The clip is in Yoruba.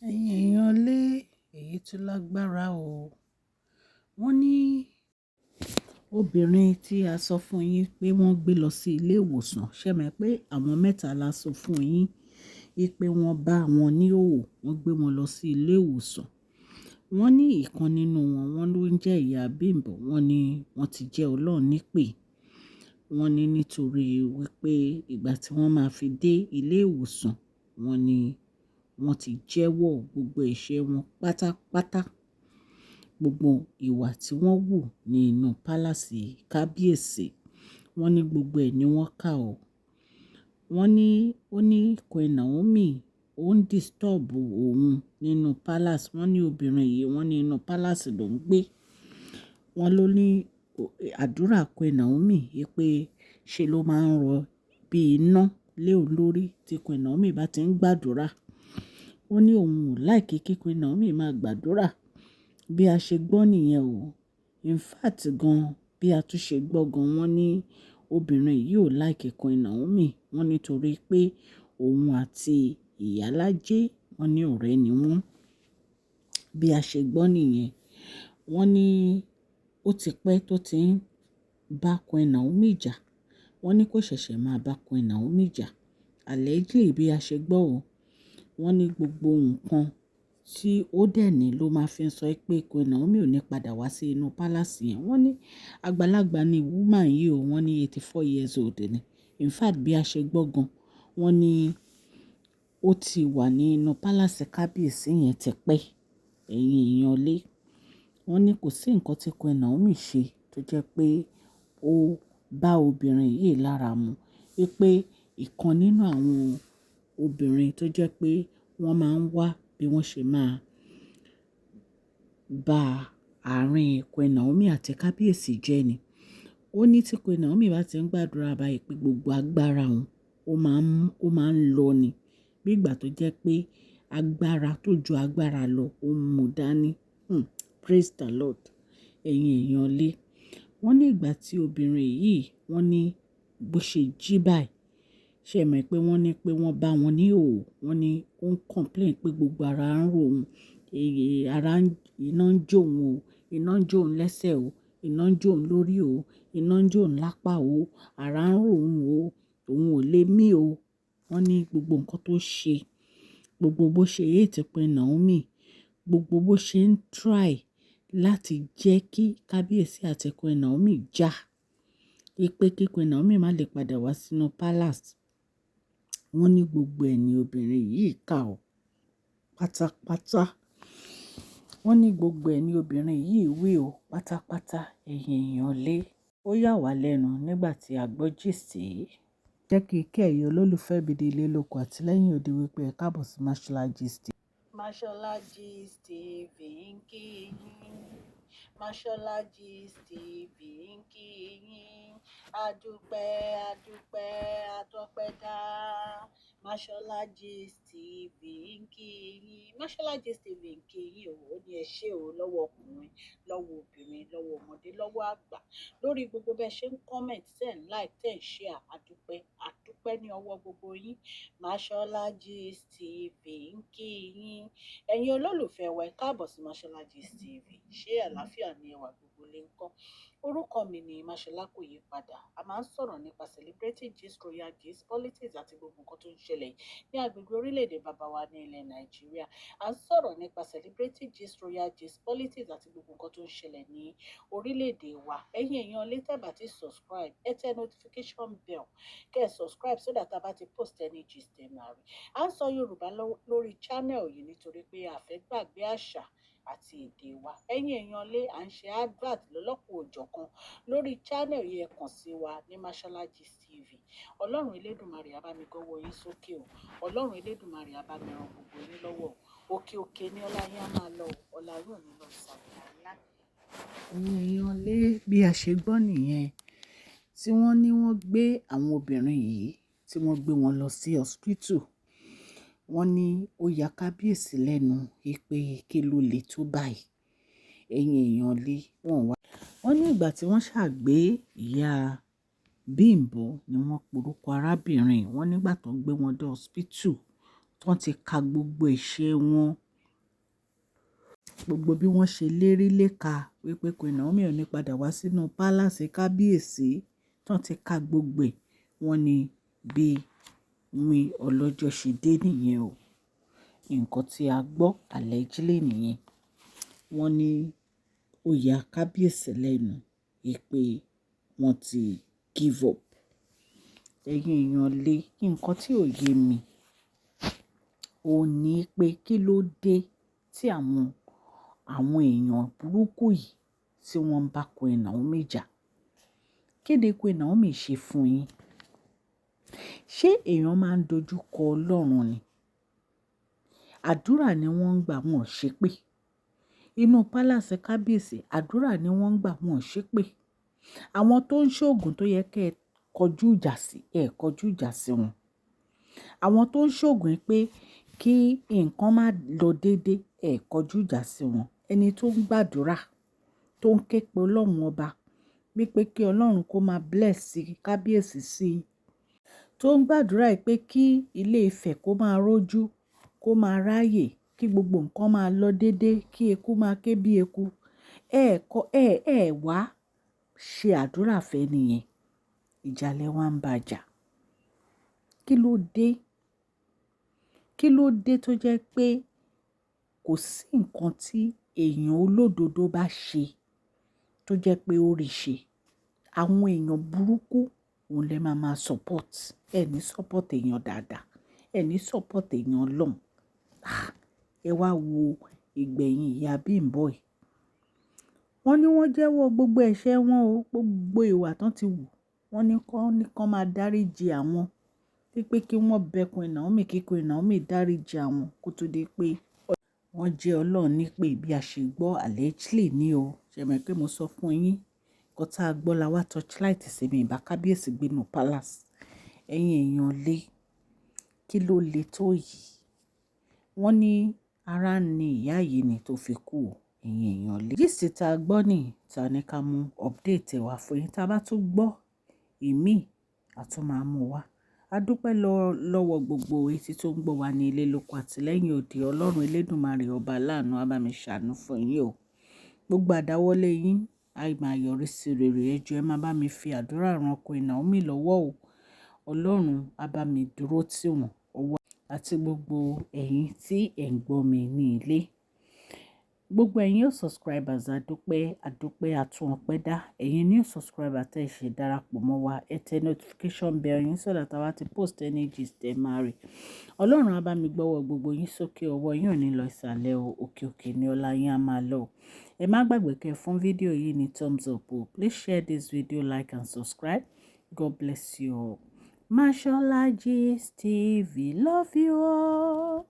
Ẹ̀yin èèyàn lé, èyí tún lágbára o. Wọ́n ní obìnrin tí a sọ fún yín pé wọ́n gbé lọ sí ilé ìwòsàn. Ṣé ẹ mọ̀ pé àwọn mẹ́ta la sọ fún yín wípé wọ́n bá wọn ní òwò, wọ́n gbé wọn lọ sí ilé ìwòsàn. Wọ́n ní ìkan nínú wọn, wọ́n ló ń jẹ́ ìyá Bímbọ̀. Wọ́n ní wọ́n ti jẹ́ Ọlọ́run nípè. Wọ́n ní nítorí wípé ìgbà tí wọ́n máa fi dé ilé ìwòsàn, wọ́n ní wọ́n ti jẹ́wọ́ gbogbo ẹ̀ṣẹ̀ wọn pátápátá. Gbogbo ìwà tí wọ́n wù ní inú palace kábíyèsí. Wọ́n ní gbogbo ẹ̀ ni wọ́n kà ó. Wọ́n ní ó ní Queen Naomi ó ń disturb òun nínú palace. Wọ́n ní obìnrin yìí, wọ́n ní inú palace ló ń gbé. Wọ́n ló ní àdúrà Queen Naomi wípé ṣe ló máa ń rọ bí iná lé òun lórí tí Queen Naomi bá ti ń gbàdúrà. Ó ní òun ò like kí Queen Naomi máa gbàdúrà. Bí a ṣe gbọ́ nìyẹn o. In fact gan, bí a tún ṣe gbọ́ gan, wọ́n ní obìnrin yìí ò like Queen Naomi. Wọ́n nítorí pé òun àti ìyálájé, wọ́n ní ọ̀rẹ́ ni wọ́n. Bí a ṣe gbọ́ nìyẹn. Wọ́n ní ó ti pẹ́ tó ti ń bá Queen Naomi jà. Wọ́n ní kó ṣẹ̀ṣẹ̀ máa bá Queen Naomi jà. Allegedly bí a ṣe gbọ́ o. Wọ́n ní gbogbo nǹkan tí ó dẹ̀ ní ló máa fi ń sọ pé Queen Naomi ò ní padà wá sí inú palace yẹn. Wọ́n ní àgbàlagbà ni woman yìí o. Wọ́n ní 84 years old ni. In fact, bí a ṣe gbọ́ gan, wọ́n ní ó ti wà ní inú palace kábíyèsí yẹn tipẹ́. Ẹ̀yin èèyàn lé. Wọ́n ní kò sí nǹkan tí Queen Naomi ṣe tó jẹ́ pé ó bá obìnrin yìí lára mu. Wípé ìkan nínú àwọn obìnrin tó jẹ́ pé wọ́n máa ń wá bí wọ́n ṣe máa ba àárín Queen Naomi àti kábíyèsí jẹ́ ni. Ó ní tí Queen Naomi bá ti ń gbàdúrà báyìí pé gbogbo agbára òun ó máa ń lọ ni. Bí ìgbà tó jẹ́ pé agbára tó ju agbára lọ ó ń mú dání. Praise the Lord. Ẹ̀yin èèyàn lé. Wọ́n ní ìgbà tí obìnrin yìí, wọ́n ní bó ṣe jí báyìí. Ṣé ẹ mọ̀ pé wọ́n ní pé wọ́n bá wọn ní ìhòhò. Wọ́n ní ó ń complain pé gbogbo ara ń ro òun, ara iná ń jó òun o, iná ń jó òun lẹ́sẹ̀ o, iná ń jó òun lórí o, iná ń jó òun lápá o, ara ń ro òun o, òun ò lè mí o. Wọ́n ní gbogbo nǹkan tó ṣe, gbogbo bó ṣe hate Queen Naomi, gbogbo bó ṣe ń try láti jẹ́ kí kábíyèsí àti Queen Naomi jà, wípé kí Queen Naomi má lè padà wá sínú palace. Wọ́n ní gbogbo ẹ̀ ní obìnrin yìí kà ó pátápátá. Wọ́n ní gbogbo ẹ̀ ní obìnrin yìí wí ó pátápátá. Ẹ̀yin èèyàn lé. Ó yà wá lẹ́nu nígbà tí a gbọ́ gist yìí. Jẹ́ kí kí ẹ̀yin olólùfẹ́ mi ní ilé lóko àti lẹ́yìn odi wípé ẹ káàbọ̀ sí Mashola Gist TV. Mashola Gist TV ń kí yín. Mashola Gist TV ń kí yín. Adúpẹ́, adúpẹ́, atọ́pẹ́ dá. Mashola Gist TV ń kí yín. Mashola Gist TV ń kí yín o. Ó ní ẹ ṣé o lọ́wọ́ ọkùnrin, lọ́wọ́ obìnrin, lọ́wọ́ ọmọdé, lọ́wọ́ àgbà. Lórí gbogbo bẹ́ẹ̀ ṣe ń comment, ten like, ten share. Adúpẹ́, adúpẹ́ ní ọwọ́ gbogbo yín. Mashola Gist TV ń kí yín. Ẹ̀yin olólùfẹ́ wa, ẹ káàbọ̀ sí Mashola Gist TV. Ṣé àlàáfíà ni ẹwà gbogbo lè ń kọ́? Orúkọ mi ni Mashola, kò yí padà. A máa ń sọ̀rọ̀ nípa celebrity gist, royal gist, politics àti gbogbo nǹkan tó ń ṣẹlẹ̀ ní agbègbè orílẹ̀-èdè bàbá wa ní ilẹ̀ Nàìjíríà. A ń sọ̀rọ̀ nípa celebrity gist, royal gist, politics àti gbogbo nǹkan tó ń ṣẹlẹ̀ ní orílẹ̀-èdè wa. Ẹ̀yin èèyàn lè tẹ́ bá ti subscribe, ẹ tẹ notification bell kẹ́ ẹ subscribe so that a bá ti post any gist, ẹ máa rí. À ń sọ Yorùbá lórí channel yìí nítorí pé a fẹ́ gbàgbé àṣà àti èdè wa. Ẹ̀yin èèyàn lé, à ń ṣe advert lọ́lọ́kan-ò-jọ̀kan lórí channel yìí. Ẹ kàn sí wa ní Mashola Gist TV. Ọlọ́run Elédùmarè á bá mi gọ́wọ́ yín sókè o. Ọlọ́run Elédùmarè á bá mi ran gbogbo yín lọ́wọ́ o. Òkè òkè ní ọlá yín á máa lọ o. Ọlá yín ò ní lọ ìsàlẹ̀ láíláí. Ẹ̀yin èèyàn lé, bí a ṣe gbọ́ nìyẹn tí wọ́n ní wọ́n gbé àwọn obìnrin yìí, tí wọ́n gbé wọn lọ sí hospital. Wọ́n ní ó ya kábíyèsí lẹ́nu wípé kí ló lè tó báyìí. Ẹ̀yin èèyàn lé, wọ́n wá. Wọ́n ní ìgbà tí wọ́n ṣàgbé ìyá Bímbọ́ ni wọ́n porúkọ arábìnrin. Wọ́n nígbà tó ń gbé wọn dé hospital, tí wọ́n ti ka gbogbo ẹ̀ṣẹ̀ wọn. Gbogbo bí wọ́n ṣe lérí léka wípé Queen Naomi ò ní padà wá sínú palace kábíyèsí, tán ti ka gbogbo ẹ̀, wọ́n ní bí wín ọlọ́jọ́ ṣe dé nìyẹn o. Nǹkan tí a gbọ́ allegedly nìyẹn. Wọ́n ní ó ya kábíyèsí lẹ́nu wípé wọ́n ti give up. Ẹ̀yin èèyàn lé, nǹkan tí ò yé mi, ó ní pé kí ló dé tí àwọn èèyàn burúkú yìí tí wọ́n ń bá Queen Naomi jà? Kí ni Queen Naomi ṣe fún yín? Ṣé èèyàn máa ń dojú kọ Ọlọ́run ni? Àdúrà ni wọ́n ń gbà, wọ́n ò ṣépè. Inú palace kábíyèsí, àdúrà ni wọ́n ń gbà, wọ́n ò ṣépè. Àwọn tó ń ṣògùn tó yẹ kí ẹ kọjú ìjà sí, ẹ kọjú ìjà sí wọn. Àwọn tó ń ṣògùn pé kí nǹkan má lọ dédé, ẹ kọjú ìjà sí wọn. Ẹni tó ń gbàdúrà, tó ń ké pe Ọlọ́run ọba, wípé kí Ọlọ́run kó máa bless kábíyèsí sí i, tó ń gbàdúrà pé kí ilé Ifẹ̀ kó máa rojú, kó máa ráyè, kí gbogbo nǹkan máa lọ dédé, kí eku máa ké bí eku. Ẹ kọ́, ẹ wá ṣe àdúrà fún ẹni yẹn. Ìjà lẹ wá ń bá jà. Kí ló dé? Kí ló dé tó jẹ́ pé kò sí nǹkan tí èèyàn olódodo bá ṣe tó jẹ́ pé ó rí ṣe? Àwọn èèyàn burúkú òun lè máa máa support. Ẹ ní support èèyàn dáadáa. Ẹ ní support èèyàn Ọlọ́run. Ah! Ẹ wá wo ìgbẹ̀yìn ìyá Bímbọ́ yìí. Wọ́n ní wọ́n jẹ́wọ́ gbogbo ẹ̀ṣẹ̀ wọn o, gbogbo ìwà tán ti wù. Wọ́n ní kó máa dáríji àwọn. Wípé kí wọ́n bẹ Queen Naomi, kí Queen Naomi dáríji àwọn kó tó di pé wọ́n jẹ́ Ọlọ́run nípè bí a ṣe gbọ́ allegedly ní o. Ṣé ẹ mọ̀ pé mo sọ fún yín, nǹkan tí a gbọ́ la wá torchlight sí mi ìbá kábíyèsí gbénú palace. Ẹ̀yin èèyàn lé, kí ló le tó yìí? Wọ́n ní ara ni ìyá yìí ni tó fi kú o. Ẹ̀yin èèyàn lé. Gist tí a gbọ́ ní, ta ní ká mú update wá fún yín. Tí a bá tún gbọ́ ìmí, a tún máa mú wá. A dúpẹ́ lọ́wọ́ gbogbo etí tó ń gbọ́ wa ní ilé lóko àti lẹ́yìn odi. Ọlọ́run Elédùmarè ọba aláàánú á bá mi ṣàánú fún yín o. Gbogbo àdáwọ́lé yín á máa yọrí sí rere. Ẹ jọ̀ọ́ ẹ máa bá mi fi àdúrà ran Queen Naomi lọ́wọ́ o. Ọlọ́run á bá mi dúró tì wọ́n ọwọ́ àti gbogbo ẹ̀yin tí ẹ̀ ń gbọ́ mi ní ilé. Gbogbo ẹ̀yin new subscribers, a dúpẹ́, a dúpẹ́, àtún ọpẹ́ dá. Ẹ̀yin new subscriber tẹ́ ṣe darapọ̀ mọ́ wa, ẹ tẹ notification bell yín so that a bá ti post any gist ẹ máa rí. Ọlọ́run á bá mi gbọ́wọ́ gbogbo yín sókè, ọwọ́ yín ò ní lọ ìsàlẹ̀ o, òkè òkè ni ọlá yín á máa lọ. Ẹ má gbàgbé kẹ́ fún fídíò yìí ní thumbs up o. Please share this video, like and subscribe. God bless you all. Mashola Gist TV, love you all.